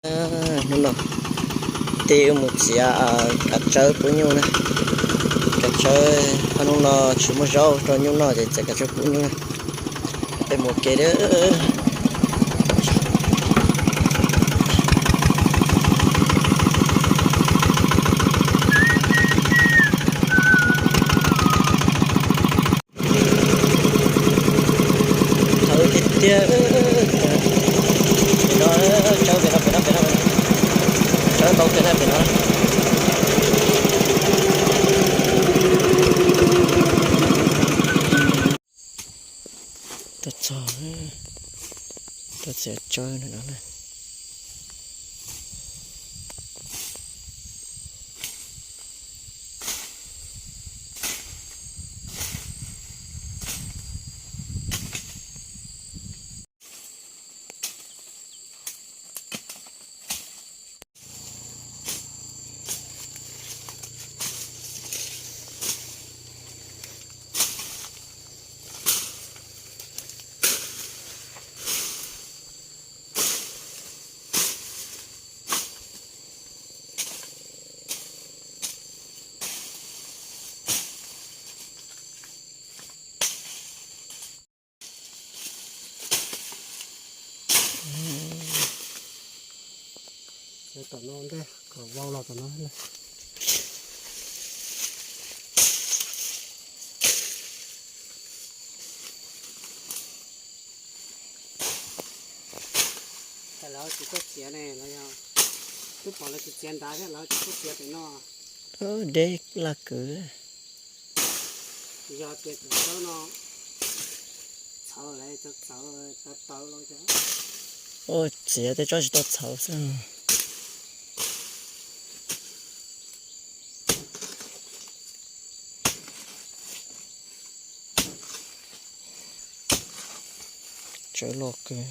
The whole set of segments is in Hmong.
Hnub no tib wb mus txiav kav tsawb pub nyuj na. Kav tsawb, hnub no tsis muaj zaub rau nyuj noj ces txiav kav tsawb pub nyuj na. Peb mus ua ke. Txhawv tiag tiag. Pem no, tsawb pem no, pem no, pem no, pem no. Tsawb ntau tiag na pem no. Tuaj txog, tuaj txiav tsawb no na. Tom no ntej kom vau los tom no. Lawv tsis tuaj txiav ne, lawv yog twb pom lawv tsis txiav nrad thiab lawv tsis tuaj txiav pem no. Deb laj kawg. Yog tias tus tsob no txhawv lawm, txhawv txhawv los. Ua txiav tej tsob tsis tau txhawv xwb. Tsawb loj kawg.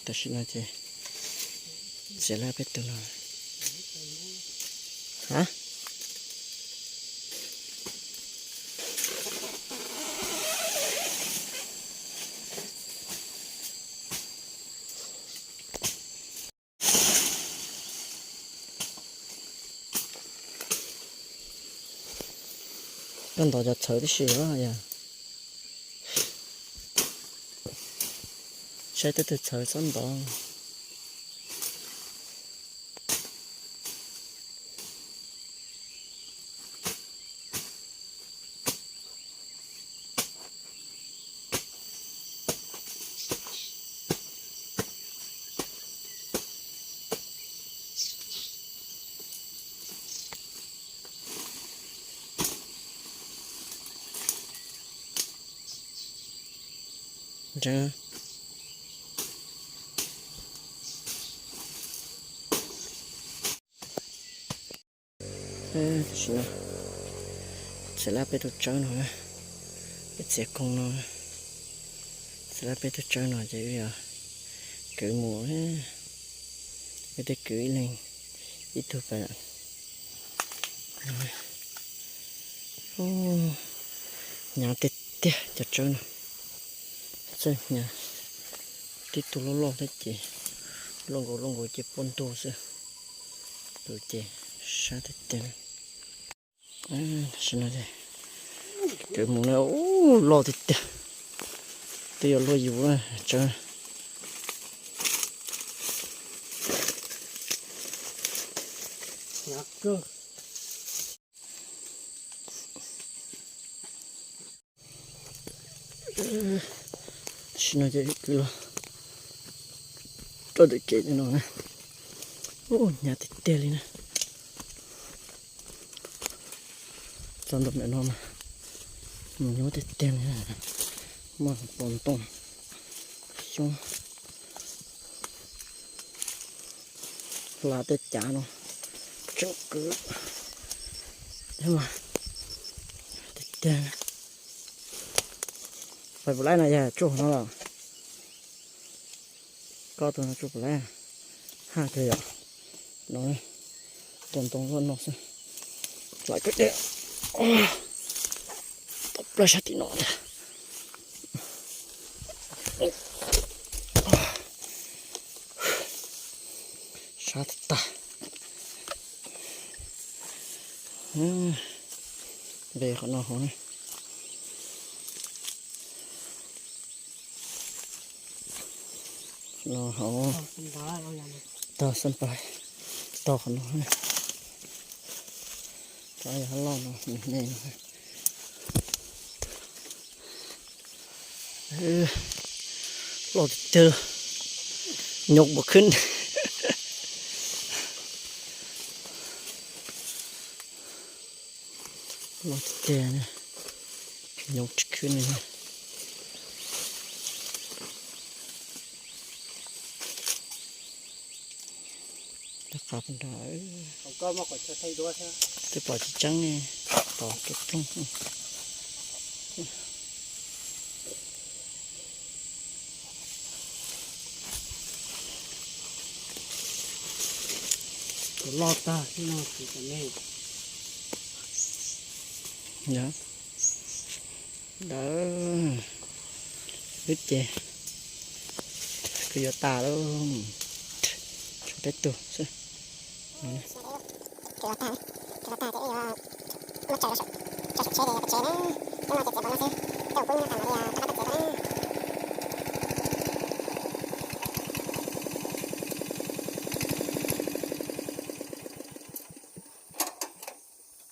Tam sim no ces txiav lab peb tug no. Ha. Koj ntov cov txhawv tib si os yog. Saib tej tug txhawv txhob ntov. Tam sim no txiav lab peb tug tsawb no, peb txiav koog no, txiav lab peb tug tsawb no ces wb kwv mus, wb twb kwv ib leeg ib tug pas. Hnyav tiag tiag cov tsawb no, txawj hnyav. Tib tug loj loj thiab ces loj nkaus loj nkaus ces poj ntug xwb, tus ces sab tiag tiag. Tam sim no ces kwv mus na, ub, loj tiag tiag, twb yuav luaj yus tsawb. Tam sim no ces kwv los rau ntawm kev no na. Ub, hnyav tiag tiag li na. Txog ntua ntawm no mas mus nyuaj tiag tiag li. Muaj pob ntoo xyoob hla tej cav no tseem kwv thiab mas tiag tiag. Pais puas laib no yog tsuj no los? Koj tus no tsuj puas laib? Haj kawg yom. No, tus ntoo luaj no xwb. Lawv kawg deb. Tau plaws sab tim no ntag. Sab tag tag. Nqis qhov no hauv na. No hauv, tog xab npais, tog qhov no. Rov yog loj no, me me no. Loj tiag tiag, nyob puas khwb. Loj tiag tiag, nyob tsis khwb li. Qab nrad, twb pom tsis tseeb, pom kev ploog. Loj tag no, yog dawb wb ces kuj yuav tas lawm, tshuav peb tug xwb. Muab tsaws rau saum tsheb ces peb tsev na, coj no ces txiav npaum no xwb, tej uas kub nyab tas mam li rov qab tuaj txiav dua na.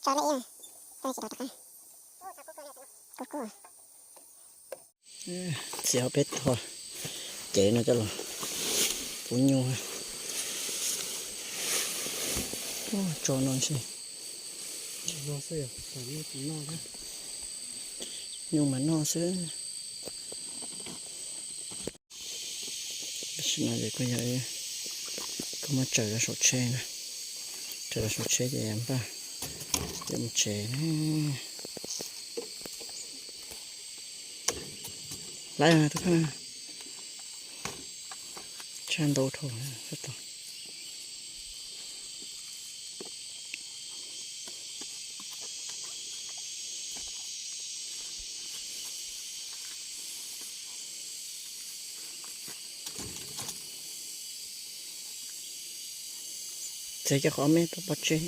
Tso lej ib, tso lej tsis tau rov qab. Kub kub. Txiav peb tog cev no coj los puv nyuj. Tso no ntshe nyuj mas noj xwb. Tam sim no ces kuj yog, kuj muab tsaws rau saum tsheb na, tsaws rau saum tsheb ces npaj yuav mus tsev na. Laib tus koj, tshaj ntau dhau sab tod. Txiav cov qhov me tau pov tseg.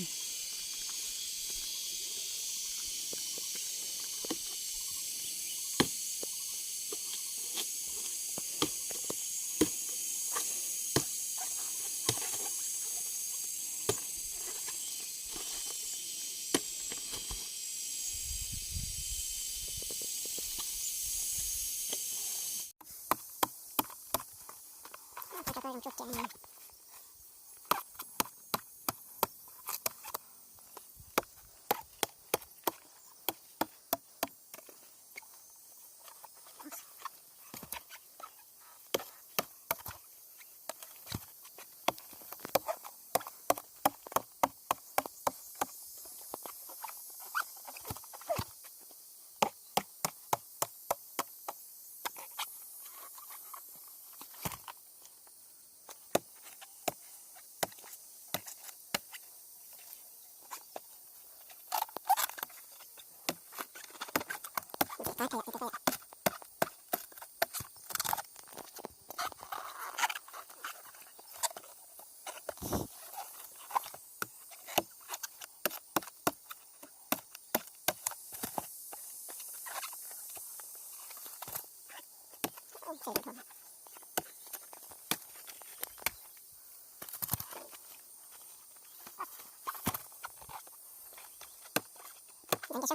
Sim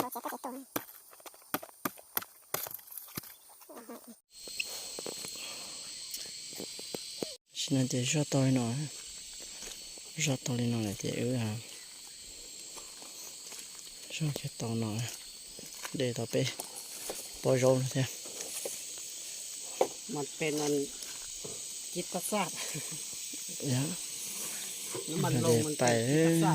no ces zoj tau li no, zoj tau li no lawm ces wb zoj ces tau no, de tau peb pob zaub no thiab. Pais. Tam sim no ces wb pais na.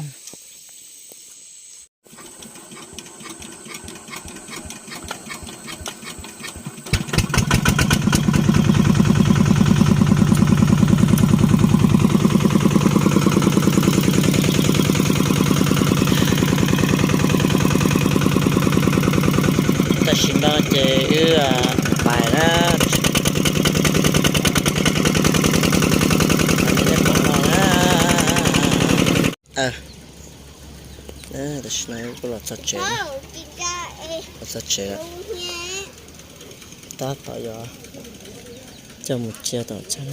Tam sim no wb kuj los txog tsev, los txog tsev lawm. Tab tom yuav coj mus cia tom tsev.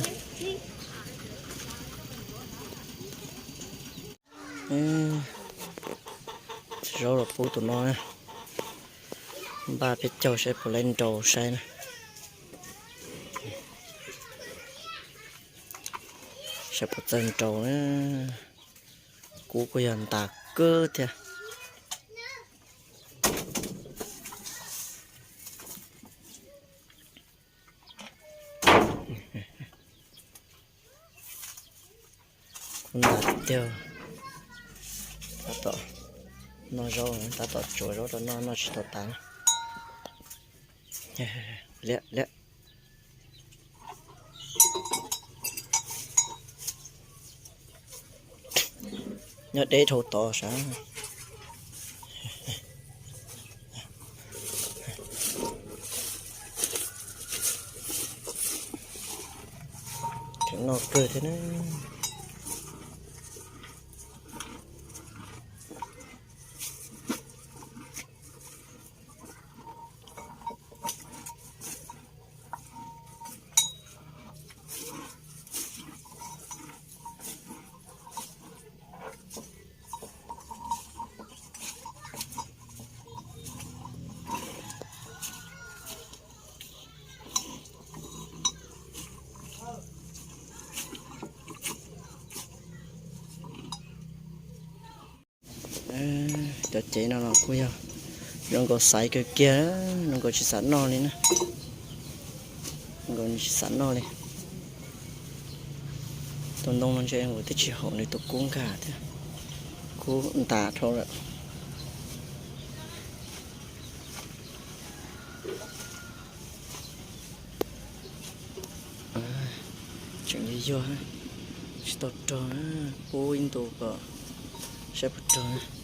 Zaub los pub tus no, npaj peb caug saib puas laib nrau saib na. Saib puas txawj nrau na. Kub kuj yog ntas kawg thiab. Kub ntas tiag. Tab tom noj zaub, tab tom tsuav zaub rau noj, noj tsis tau tas na. Liab, liab. Nyob deb dhau tod sav. Kheev noj kawg thiab na. Cov cev no los kuj yog zoo nkaus xaiv kawg kiag, zoo nkaus tsis xav noj li na. Zoo nkaus tsis xav noj li. Tus ntoo no ntshe nws twb tsis haum nws tus kub nkag thiab, kub ntas dhau lawm. Tseem yuag yuag, tsis tau rog, pub ib ntus kom saib puas rog.